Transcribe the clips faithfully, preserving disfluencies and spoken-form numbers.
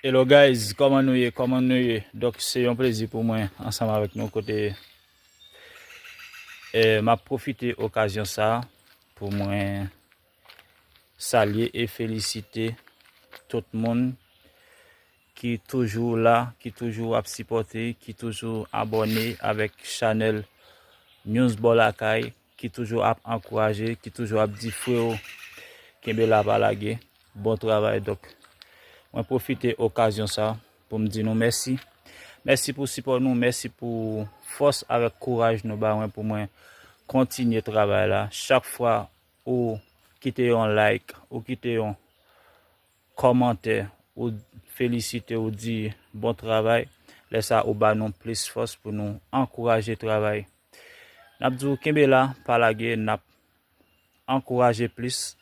Hello guys, kòman nou ye? Kòman nou ye? Donk se yon plezi pou mwen ansanm avèk nou kote eh, m ap pwofite okazyon sa pou mwen salye e felisite tout moun ki toujou la, ki toujou ap sipòte, ki toujou abòne avèk chanèl News Bò Lakay, ki toujou ap ankouraje, ki toujou ap di freo, kenbe la pa lage, bon travay. Donk, mwen pwofite okazyon sa pou m di nou mèsi. Mèsi pou sipò nou, mèsi pou fòs avèk kouraj nou ba mwen pou mwen kontinye travay la. Chak fwa ou kite yon like, ou kite yon kòmantè, ou felisite, ou di bon travay, lè sa ou ba nou plis fòs pou nou ankouraje travay. N ap di w kenbe la, pa lage, n ap ankouraje plis.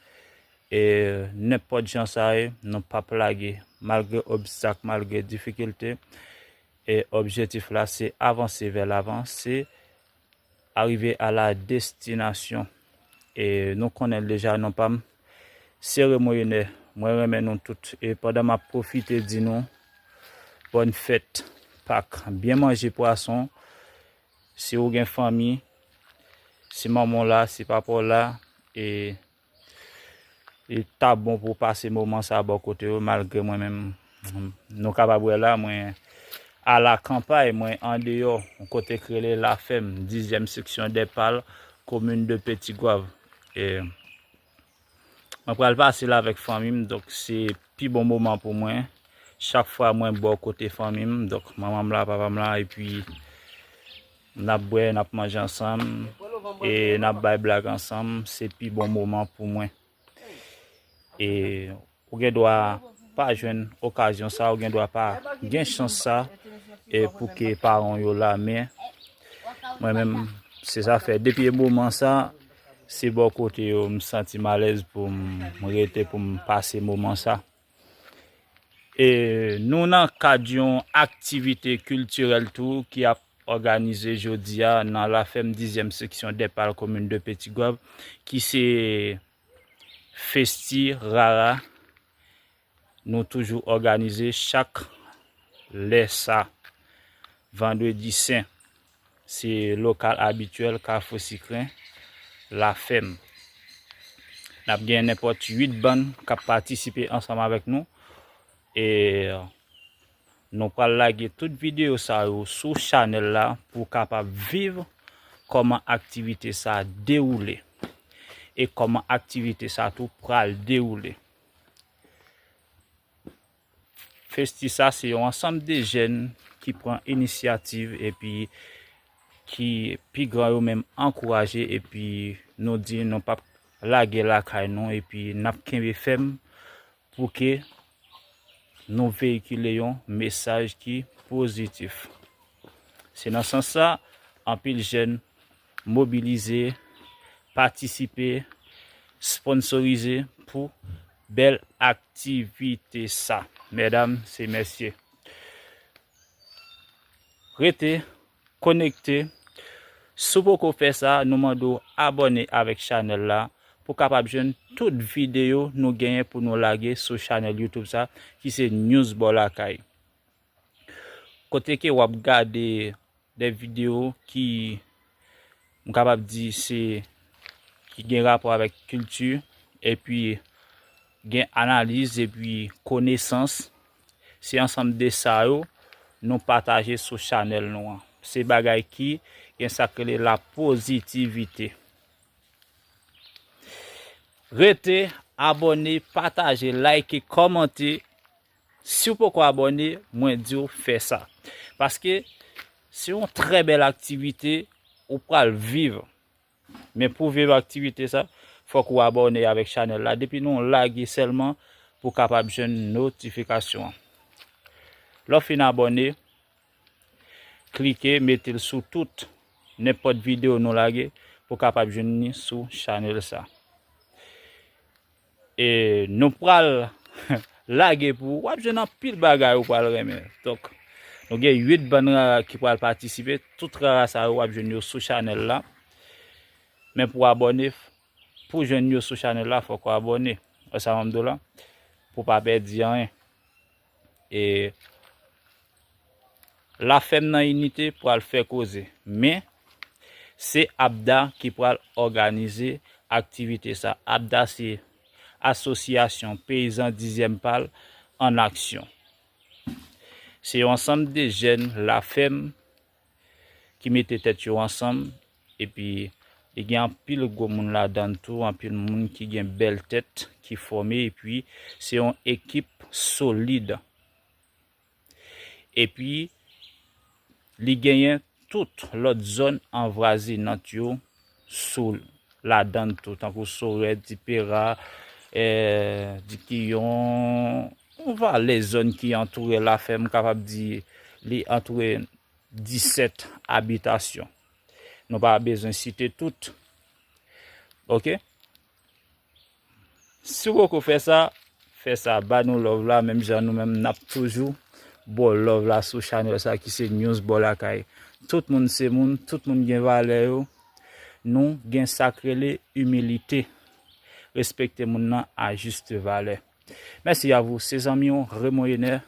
E nenpòt jan sa ye, nou p ap lage. Malgre obstak, malgre difikilte, e objektif la se avanse vè lavan, se arrive à la destination. E nou konnen l deja, non pa m, se Remo Yenè. Mwen renmen nou tout. E pandan m ap pwofite di nou bòn fèt Pak. Byen manje pwason. Si ou gen fanmi, si manman w la, si papa w la, e li ta bon pou w pase moman sa bò kote yo, malgre mwen menm, nou kapab wè la, mwen alakanpay, mwen andeyò, yon kote k rele Lafèm, dizyèm seksyon Dèpal, komin de Petit Goâve. E mwen pral pase la avèk fanmi m, donk se pi bon moman pou mwen. Chak fwa mwen bò kote fanmi m, donk manman m la, papa m la, epi n ap bwè, n ap manje ansanm, e n ap bay blag ansanm, se pi bon moman pou mwen. E ou gen dwa pa jwenn okazyon sa, ou gen dwa pa gen chans sa, e pou ke paran w yo la, men mwen menm, se sa fè. Depi moman sa, se bò kote yo m santi m alèz pou m rete, pou m pase moman sa. E nou nan kad yon aktivite kiltirèl tou ki ap òganize jodi a nan Lafèm dizyèm seksyon Dèpal, komin de Petit Goâve, ki se Festi Rara. Nou toujou òganize chak lè sa, Vandredi Sen. Se lokal abityèl Kafou Sikren, Lafèm. N ap gen nenpòt uit bann k ap patisipe ansanm avèk nou. E nou pral lage tout videyo sa yo sou chanèl la pou w kapab viv kòman aktivite sa dewoule e kòman aktivite sa tou pral dewoule. Festi sa se yon ansanm de jèn ki pran inisyativ epi ki pi gran yo menm ankouraje epi nou di nou p ap lage lakay nou epi n ap kenbe fèm pou ke nou veyikile yon mesaj ki pozitif. Se nan sans sa, anpil jèn mobilize, patisipe, sponsorize pou bèl aktivite sa. Medam, se mesye. Rete konekte. Si w poko fè sa, nou mande w abòne avèk chanèl la pou kapab jwenn tout videyo nou genyen pou nou lage sou chanèl YouTube sa, ki se News Bò Lakay. Kote ke w ap gade de videyo ki, m kapab di, se, ki gen rapò avèk kilti, epi gen analiz, epi konesans. Se ansanm de sa yo nou pataje sou chanèl nou an. Se bagay ki gen sa k rele la pozitivite. Rete abòne, pataje, like, kòmante. Si w poko abòne, mwen di w fè sa. Paske se yon trè bèl aktivite ou pral viv. Men pou viv aktivite sa, fòk ou abòne avèk chanèl la. Depi nou lage sèlman pou w kapab jwenn notifikasyon an. Lè w fin abòne, klike, mete l sou tout, nenpòt videyo nou lage, pou w kapab jwenn li sou chanèl sa. E nou pral lage pou ou, w ap jwenn anpil bagay ou pral renmen. Donk, nou gen uit bann rara ki pral patisipe. Tout rara sa yo, w ap jwenn yo sou chanèl la. Men pou abòne, pou jwenn yo sou chanèl la, fòk ou abòne. Wè sa m ap di w la? Pou w pa pèdi anyen. E Lafèm nan Inite pral fè koze, men se APDA ki pral òganize aktivite sa. APDA se Asosyasyon Peyizan Dizyèm Pal an Aksyon. Se yon ansanm de jèn Lafèm ki mete tèt yo ansanm, epi li gen anpil gwo moun ladan l tou, anpil moun ki gen bèl tèt, ki fòme, epi se yon ekip solid. Epi li genyen tout lòt zòn anvwazinant yo sou ladan l tou, tankou Sorèt, Dipera, eh, Dikiyon, yon valè zòn ki antoure Lafèm, m kapab di li antoure disèt abitasyon. Nou pa bezwen site tout. Oke? Si w poko fè sa, fè sa, ba nou love la, menm jan nou menm n ap toujou ba w love la sou chanèl sa ki se News Bò Lakay. Tout moun se moun, tout moun gen valè yo. Nou gen sa k rele imilite. Respekte moun nan a jis valè. Mèsi a vou, se zanmi w Raymond Yener.